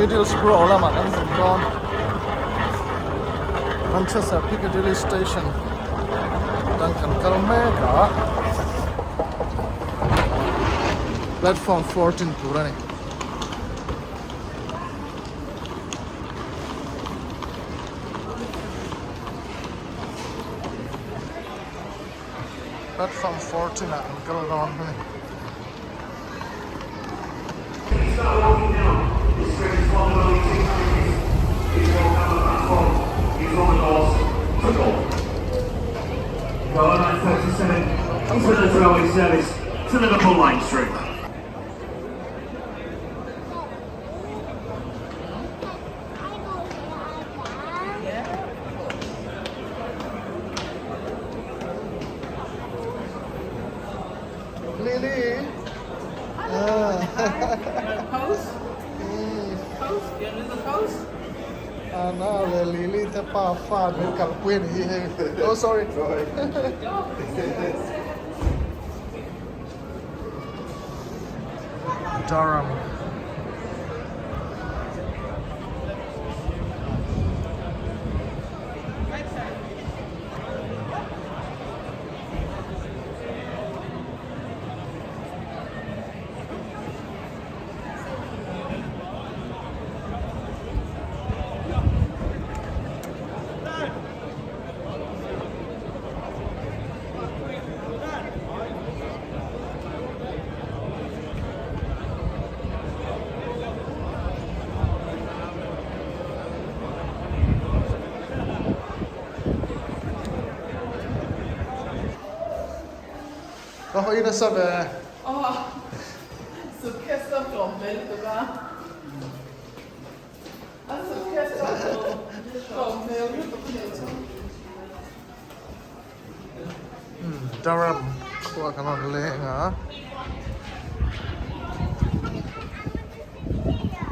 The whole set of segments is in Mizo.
Middlesbrough lamah kan zin dawn Manchester Piccadilly Station atang kan kal mek a platform 14 tur a ni. Platform 14 ah an kal dawn a ni. Lily. Pose? Pose? You want another pose? Anna leh Lily te pa fa min kalpui a ni hi hei. Oh sorry. Durham. Ka hawi nasa ve. Oh, suitcase a tlawm vel lutuk a. A suitcase a tlawm hmel lutuk a nih chu. Durham khua kan rawn leng a.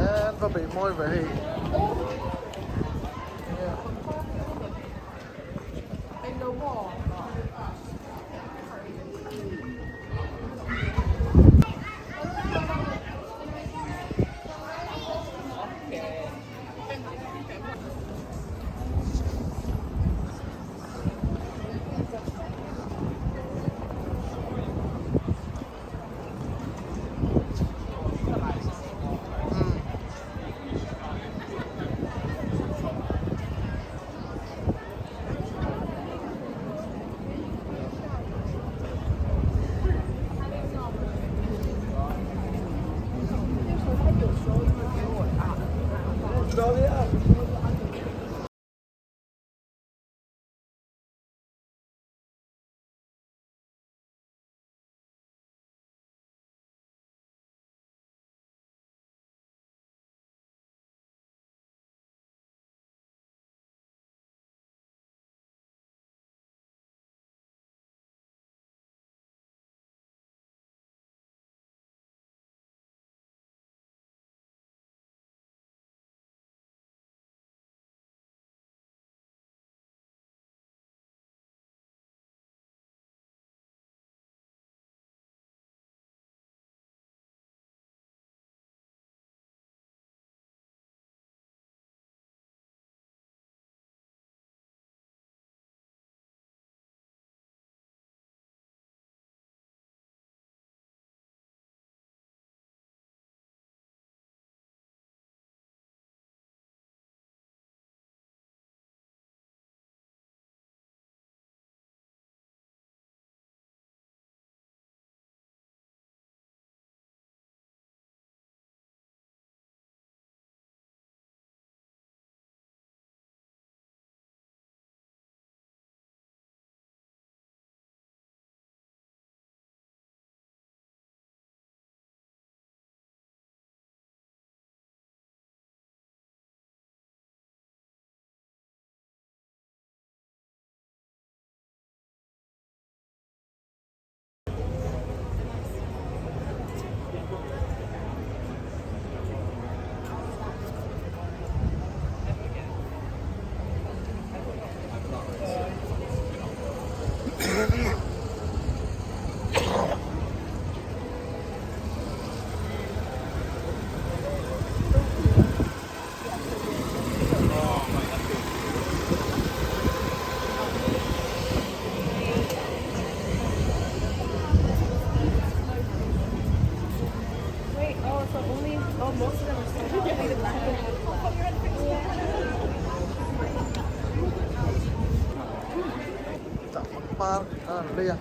En va bei mawi ve hei. lei a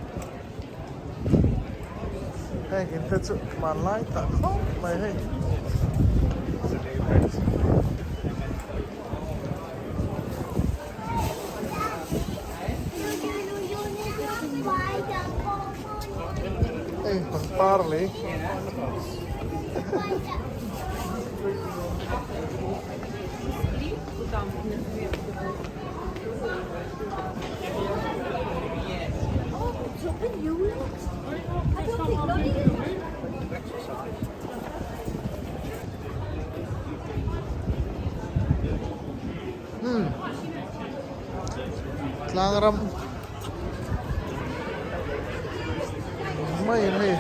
heng in te chu hmanlai tak khawp mai hei. Hei pangpar lei. Tlang ram maiin hei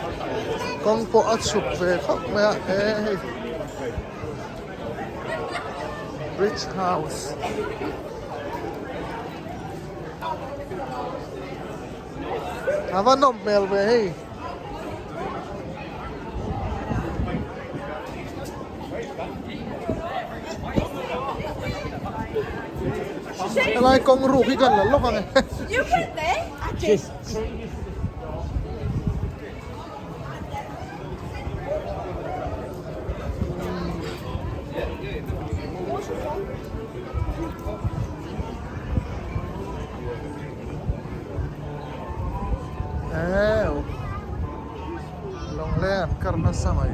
kawng pawh a chhuk ve khawp mai a he hei bridge house a va nawm hmel ve hei. Helai kawng ruk hi kan la lawk ang e. Ew Lawngleng an kar nasa mai.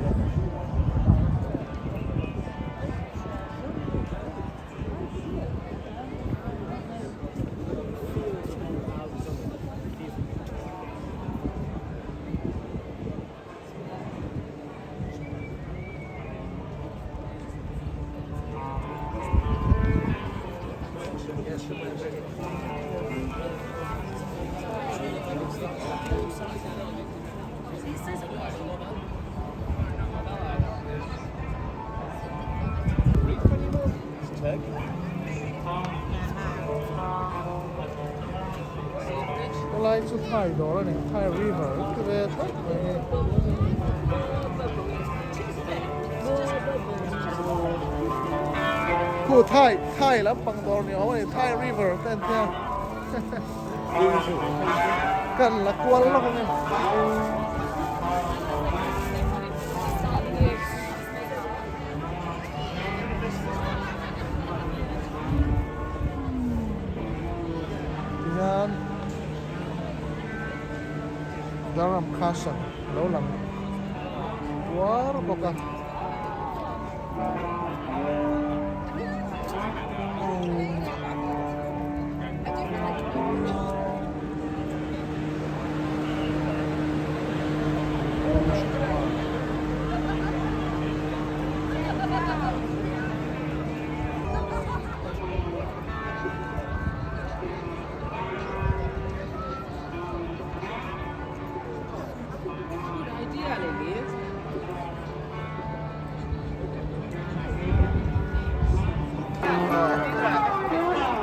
Helai chu Thai dawr a ni, Thai river ti ve thlawt mai hi. Khu Thai, Thai lampang dawr ni awm a ni, Thai river te an tia. Kan la kual lawk ang e. Tihian Dharam Khashan lo lang tuar bawk a.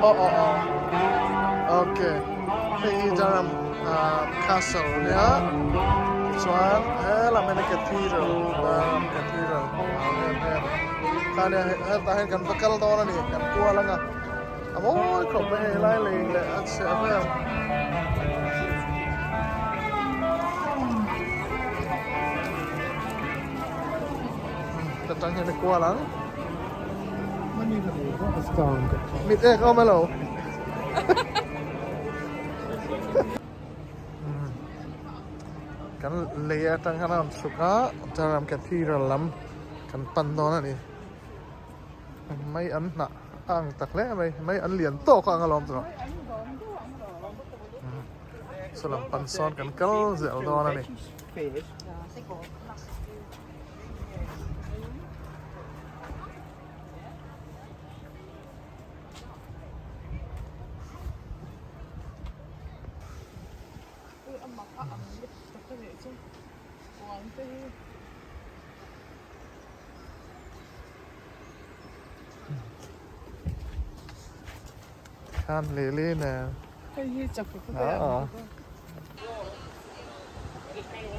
Oh oh oh. Okay. Hei hi Durham Castle nia. Chuan helam hian Cathedral, Durham Cathedral a awm em em. Khania hetah hian kan va kal dawn a ni, kan kual anga. A mawi khawp mai hei lai lei leh a chhia vel. Ta tang hian a kual ang. Mit ek awm elo. Kan lei atang khan a rawn chhuk a, Durham Cathedral lam kan pan dawn a ni. Mai an hnah a ang tak hle mai, mai an lian tawk a ang alawm tawh. Saw lam pan sawn kan kal zel dawn a ni. Khan lili nen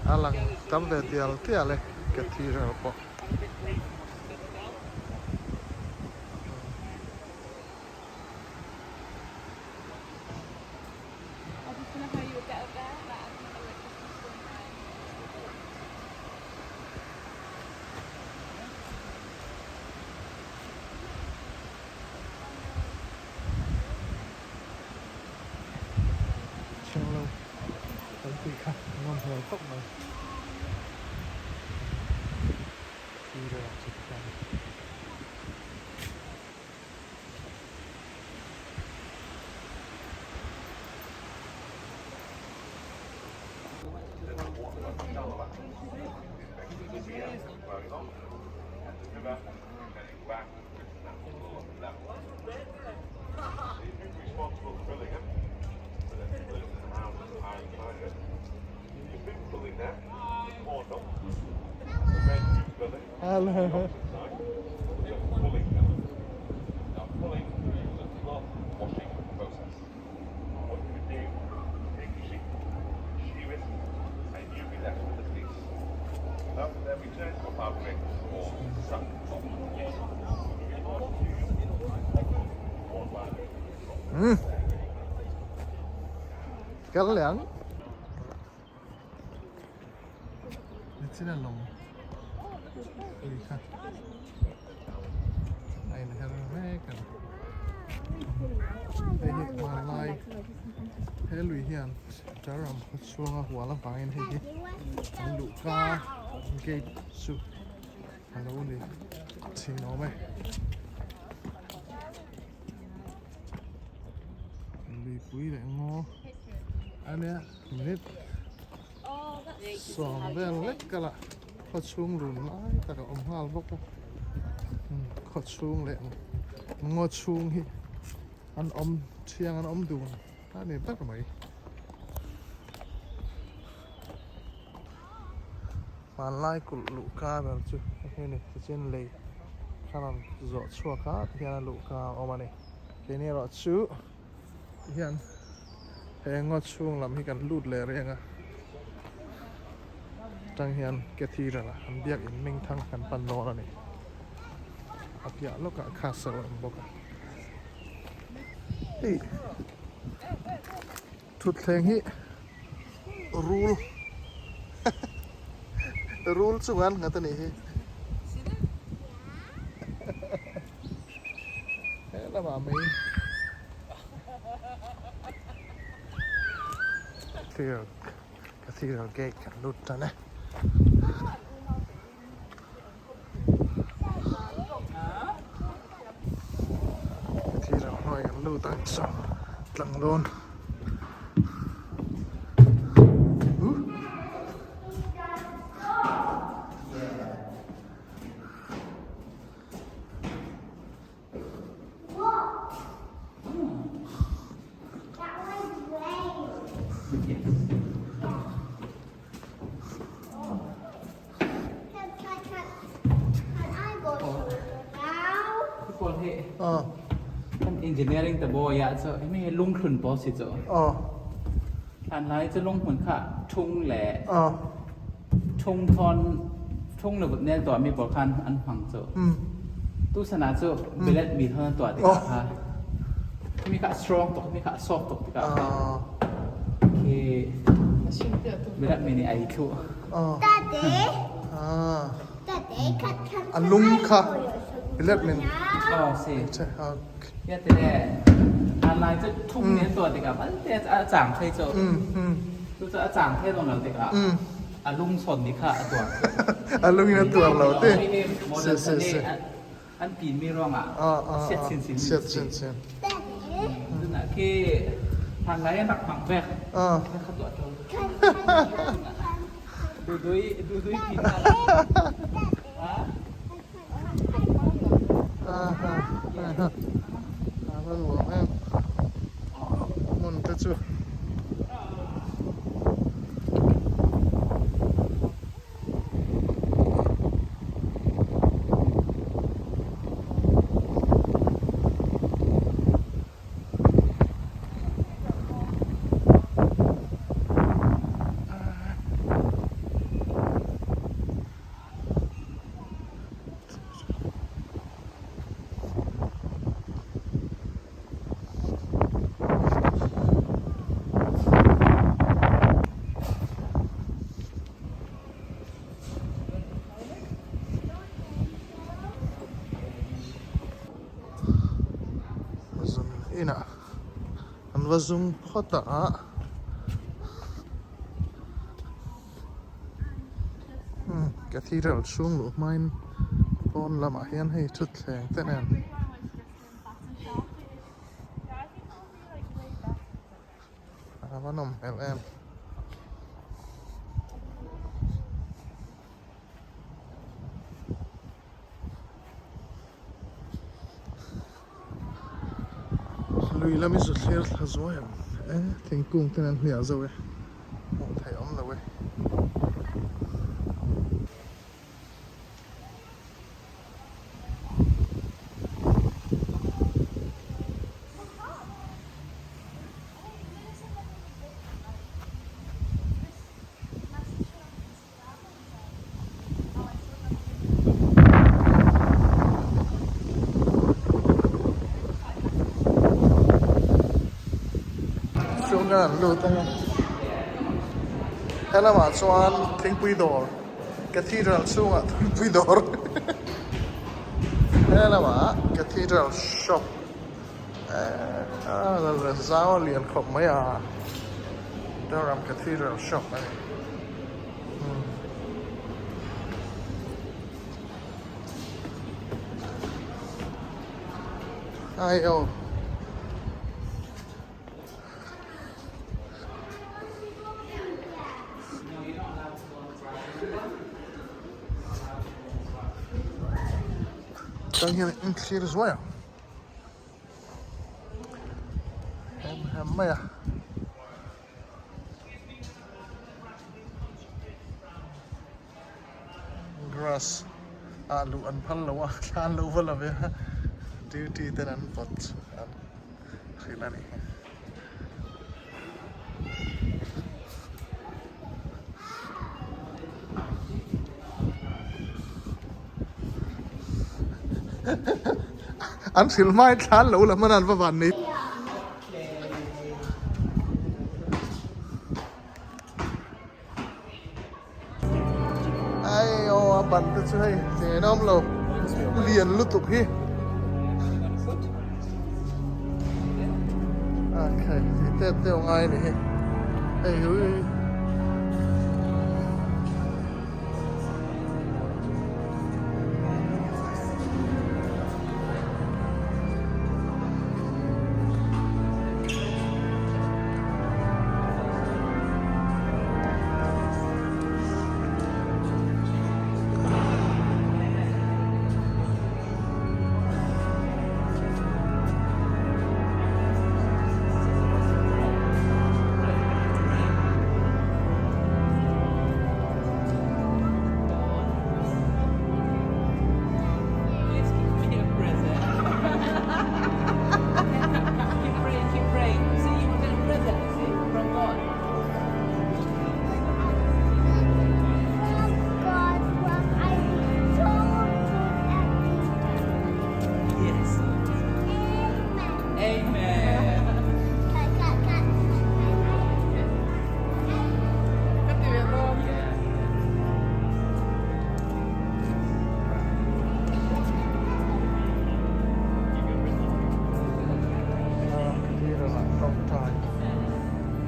a lang tam ve tial tial e cathedral pawh. Hello. Umm. Kal leh ang. Nichin a lawng ui kha a inher mek a ni. Hei hi hmanlai he lui hian Charam khaw chhunga hual avangin hei hi an luhka gate chu a lo ni thin awm e. Luipui leh ngaw a nia minute sawm vel lek kala khaw chhung run lai tak a awm nghal bawk a khaw chhung leh ngaw chhung hi an awm thiang an awm dun a ni ber mai. Hmanlai kulh luhka ber chu hei ni tichuan lei kha rawn zawh chhuak a tihian a luhka a awm a ni keini erawh chu tihian he ngaw chhung lam hi kan lut leh reng a atang hian cathedral ah an biak in hming thang kan pan dawn a ni a piah lawkah castle a awm bawk a hei Thutthleng hi rul rul chungah an nghat a nih hi he lamah mai cathedral cathedral gate kan lut tan e. Cathedral hnuai kan lut ang chu tlang dawn. Engineering te bawi ah cu himi lungthlun pawl si cu. Hlan lai cu lunghmun kha ṭhung le ṭhung thawn ṭhung le vutnel tuahmi pawl khan an hmang cu. Tusan ah cu bilet mi thawn an tuah tikah kha himi kha a strong tuk himi kha a soft tuk tikah kha khi bilet mi nih a i thluh. A lung kha bilet min. Oh si. Ya te le hlan lai cu ṭhung nih an tuah tikah vialte a cang thei cu. Cucu a cang thei zong lo tikah a lung sawn nih kha a tuar. A lung in a tuar lo ti. Si si si. An pin mi ruangah siat chinchin. Siat chinchin. Cun khi hlan lai an rak hmang vek. Kha tuah ṭo. Dudui dudui pin na. A va nuam em. Hmun te chu. Zun inah an va zum phawt a. Cathedral chhung luh hmain pawn lamah hian hei thutthleng te nen a va nawm hmel em. Lui lam hi chu thlir thla zuai ang e thingkung ten an hliah zo e hmuh theih awm lo e. kan han lut ang a helamah chuan thingpui dawr cathedral chhungah thingpui dawr helamah cathedral shop eee zau a lian khawp mai a Durham cathedral shop a ni. Ai aw. Tang hian in thlir zuai ang. Hem hem mai a. Grass ah luh an phal lo a thla an lo va la ve a duty ten an vawt an hrilh a ni. An hrilh hmain thla an lo la hman a an va van nei. Ai aw a ban te chu hei nen a awm lo lian lutuk hi a khai tih tep deuh ngai a ni hi hei hi.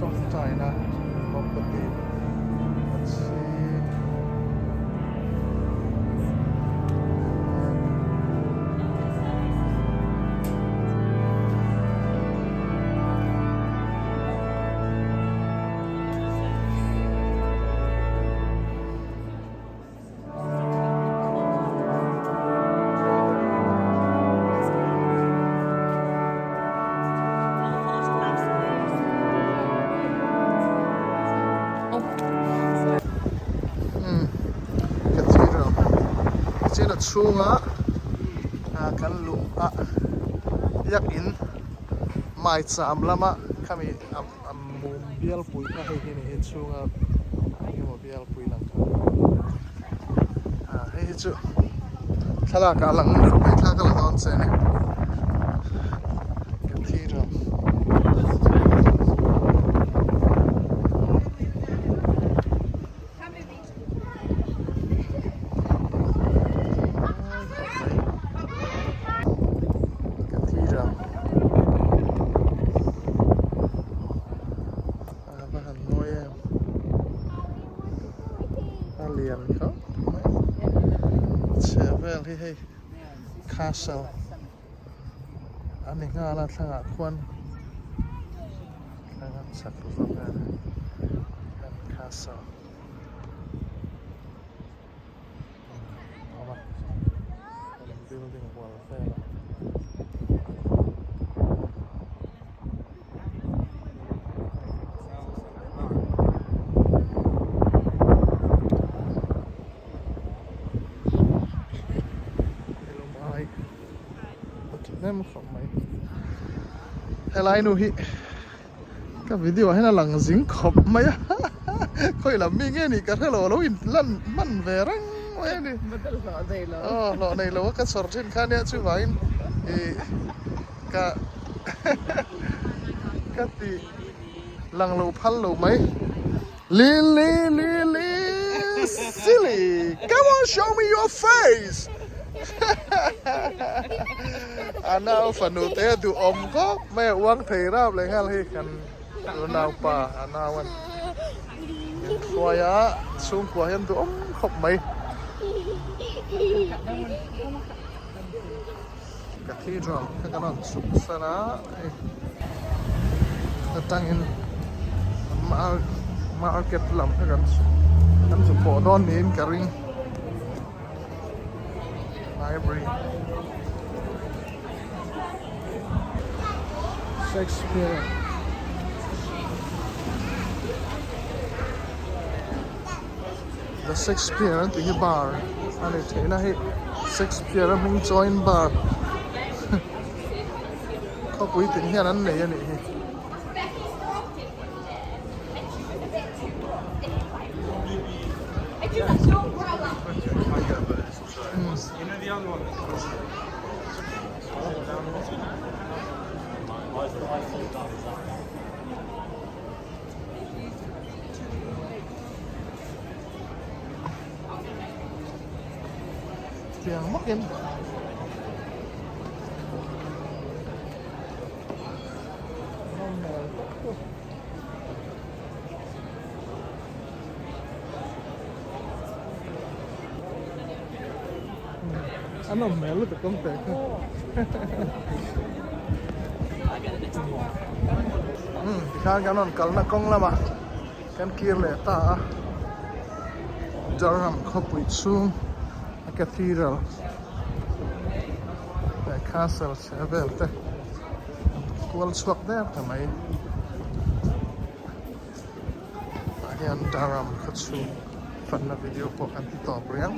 Tawngtaina mawmbati a chhi. Cathedral tichuan a chhunga kan luh a biakin maicham lama khami a mum bialpui kha hei hi ni hi chhunga engemaw bialpui lang kha ah hei hi chu thlalak ah a lang khawp mai thla ka la dawn che a ni cathedral. Cathedral a va han mawi em a lian khawp mai chheh vel hi hei castle a ni nghal a thlangah khuan thlang a chak zawk a castle. Building hual vel a. Hello mai. Hnem khawp mai. Helai nu hi Ka video ah hian a lang zing khawp mai a khawi lam mi nge nih ka hre lo a lo in lan hman ve reng mai a ni aw hlawh nei lo a ka chhawr thin kha nia chuvangin ih ka ka ti. Lang lo phal lo mai. Lily Lily silly come on show me your face A nau fanu te a duhawm khawp mai a uang thei rap leh nghal hi kan unaupa a nau a ni. Min hruai a chhungkua hian duhawm khawp mai. Cathedral kha kan rawn chhuk san a hei atangin market lam kha kan chhuk kan chhuk pawh dawn niin ka ring library Shakespeare The Shakespeare an tih hi bar a ni theihna hi Shakespeare a hming chuangin bar khawpui tin hian an nei a nih hi. Tiang bawkin a nawm hmel lutuk awm teh kha umm tikhan kan rawn kalna kawng lamah kan kir leh ta a Durham khawpui chhung a cathedral leh castle chheh vel te kual chhuak der ta mai tah hian Durham khaw chhung fanna video pawh kan ti tawp reng.